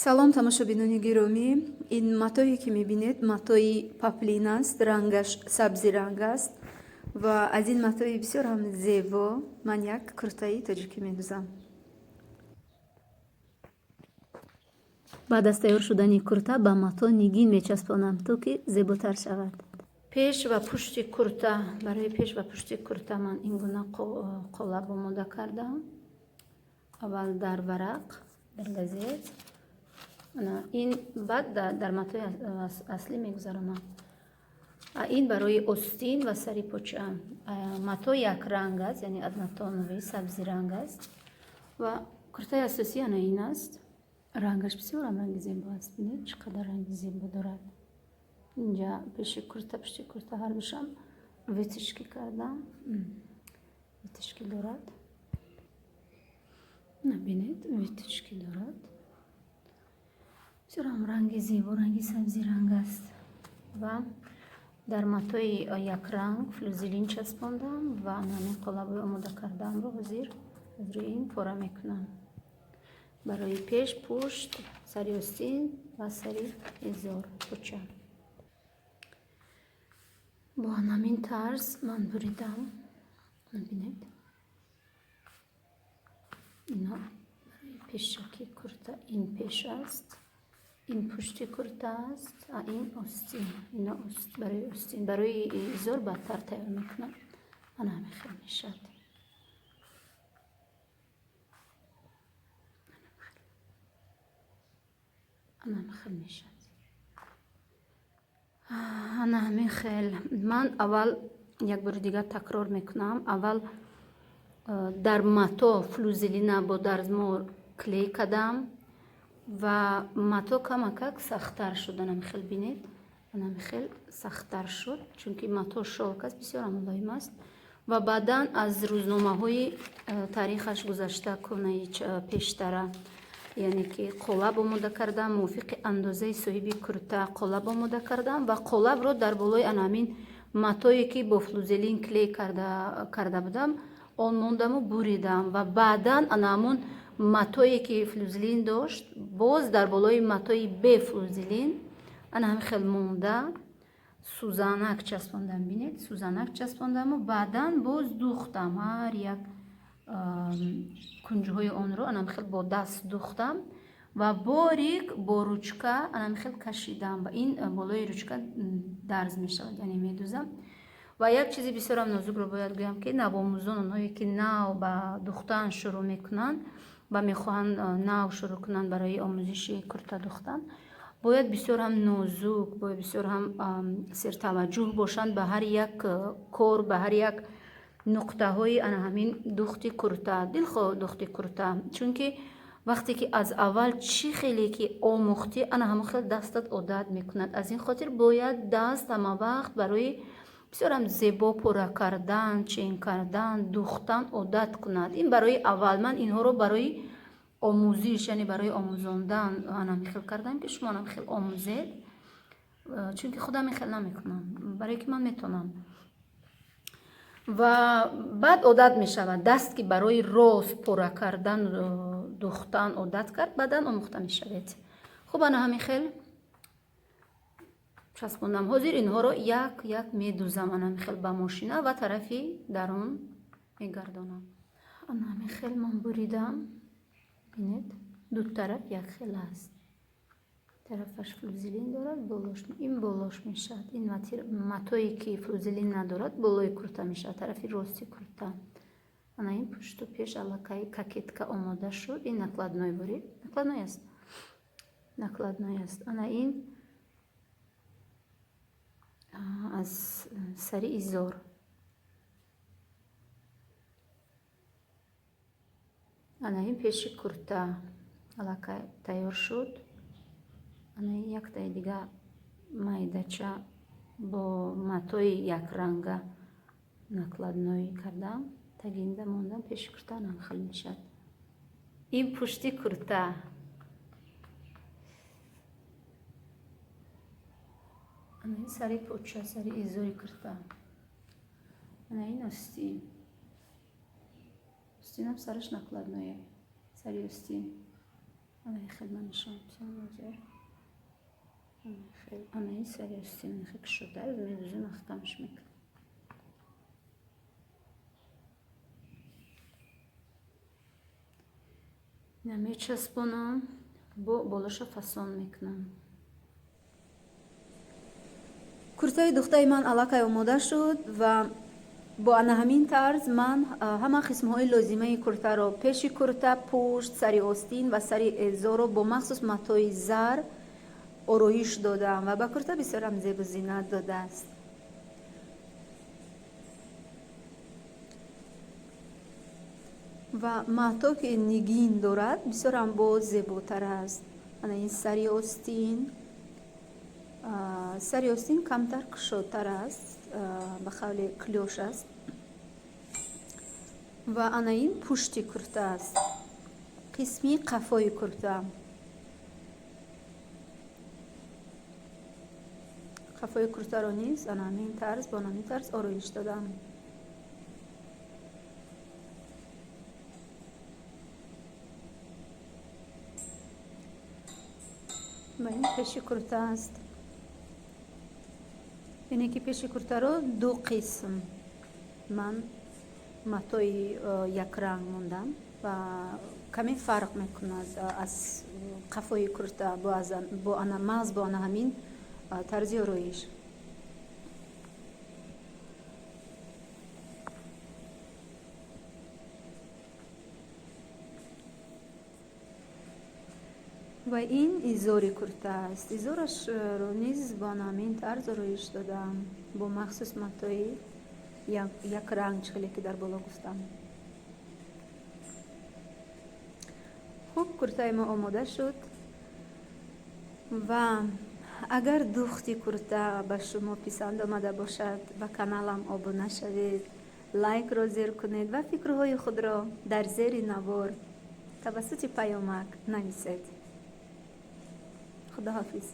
Салом, тамошобинони гиромӣ. Ин матое, ки мебинед, матои паплин аст, рангаш сабзи ранг аст ва аз ин матои бисёр ҳам зебо ман як куртаи тоҷикӣ медузам. Баъд аз тайёр шудани курта ба мато нигин мечаспонам, то ки зеботар шавад. Пеш ва пушти курта, барои пеш ва пушти курта ман ин гуна қолаб омода кардам. Аввал дар варақ, дар газет, ин баъд дар матои аслӣ мегузаронам. Ин барои остин ва сари поча. Мато якранг аст, яъне однотоновый, сабзи ранг аст ва куртаи асосӣ ана ин аст. Рангаш бисёрам ранги зебо аст. Бинед, чӣ қадар ранги зебо дорад. Инҷа пеши курта, пушти курта ҳардушам вытяжки кардам, вытяжки дорад. Бинед, вытяжки дорад. Бисёрам ранги зебо, ранги сабзи ранг аст ва дар матои якранг флюзелин часпондам ва ҳамин қолабҳои омода кардаамро ҳозир аз рӯи ин пора мекунам барои пеш, пушт, сари остин ва сари изор поча. Бо ҳамин тарз ман буридам. Бинед, ино барои пешаки курта, ин пеш аст, ин пушти курта аст, а ин остин. Ино барои остин, барои изор баъдтар тайёр мекунам. Ана ҳамин хел мешавад. Ана ҳамин хел мешавад. Ана ҳамин хел. Ман аввал як бори дигар такрор мекунам. Аввал дар мато флюзелина бо дарзмол клей кардам ва мато камакак сахттар шуд. Ана хел, бинед, ана хел сахттар шуд, чунки мато шёлк аст, бисёрам мулоим аст. Ва баъдан аз рӯзномаҳои таърихаш гузашта, кӯнаи пештара, яъне ки қолаб омода кардам, мувофиқи андозаи соҳиби курта қолаб омода кардам ва қолабро дар болои ана ҳамин матое, ки бо флюзелин клей карда будам, он мондаму буридам. Ва баъдан ана ҳамон матое, ки флюзелин дошт, боз дар болои матои бефлюзелин ана ҳамин хел монда, сӯзанак часпондам. Бинед, сӯзанак часпондаму баъдан боз духтам. Ҳар як кунҷҳои онро ана ҳамин хел бо даст духтам ва борик бо ручка ана ҳамин хел кашидам ва ин болои ручка дарз мешавад, яъне медузам. Ва як чизи бисёрам нозукро бояд гӯям, ки навомӯзон, онҳое ки нав ба духтан шурӯъ мекунанд ва мехоҳанд нав шурӯъ кунанд барои омӯзиши курта духтан, бояд бисёр ҳам нозук, бояд бисёр ҳам сертаваҷҷӯҳ бошанд ба ҳар як кор, ба ҳар як нуқтаҳои ана ҳамин духти курта, дилхоҳ духти курта. Чунки вақте ки аз аввал чӣ хеле ки омӯхтӣ, ана ҳамон хел дастат одат мекунад. Аз ин хотир бояд даст ҳама вақт барои бисёрам зебо пора кардан, чен кардан, духтан одат кунад. Ин барои аввал. Ман инҳоро барои омӯзиш, яъне барои омӯзондан ана ҳамин хел кардам, ки шумо ҳамин хел омӯзед, чунки худам ин хел намекунам, барое ки ман метавонам. Ва баъд одат мешавад даст, ки барои рост пора кардан, духтан одат кард, баъдан омӯхта мешавед. Хуб, ана ҳамин хел часпондам. Ҳозир инҳоро як як медузам ана ҳамин хел ба мошина ва тарафи дарун мегардонам. Ана ҳамин хел ман буридам. Бинед, ду тараф як хел аст. Тарафаш флюзелин дорад, болош, ин болош мешавад. Ин матое, ки флюзелин надорад, болои курта мешавад, тарафи рости курта. Ана ин пушту пеш аллакай кокетка омода шуд. Ин накладной бурид, накладной аст, накладной аст. Ана ин аз сари изор. Ана ин пеши курта аллакай тайёр шуд. Ана ин яктаи дига майдача бо матои якранга накладной кардам, тагинда мондам. Пеши курта ана хел мешавад. Ин пушти курта. Ана ин сари поча, сари изори курта. Ана ин остин. Остинам сараш накладное, сари остин. Хел ман нишон медиҳам. Хел анаи сари остин хел кушода медузем, маҳкамш мекунем. Ина мечаспонам, бо болоша фасон мекунам. Куртаи духтаи ман аллакай омода шуд ва бо ана ҳамин тарз ман ҳама қисмҳои лозимаи куртаро, пеши курта, пушт, сари остин ва сари эзорро бо махсус матои зар ороиш додам ва ба курта бисёрам зебу зинат додааст. Ва мато ки нигин дорад, бисёрам боз зеботар аст. Ана ин сари остин, сари остин камтар кушодтар аст, ба қавли клёш аст. Ва ана ин пушти курта аст, қисми қафои курта. Қафои куртаро низ ана ҳамин тарз, бо ҳамин тарз ороиш додам. Ва ин пеши курта аст. Яъне ки пеши куртаро ду қисм ман матои якранг мондам ва каме фарқ мекунад аз қафои курта бо ана мағз, бо ана ҳамин тарзи ороиш. Ва ин изори курта аст. Изорашро низ бо ана ҳамин тарз ороиш додам, бо махсус матои якранг, чӣ ки дар боло гуфтам. Хуб, куртаи мо омода шуд ва агар духти курта ба шумо писанд омада бошад, ба каналам обуна шавед, лайкро зер кунед ва фикрҳои худро дар зери навор тавассути паёмак нависед. Худоҳофиз.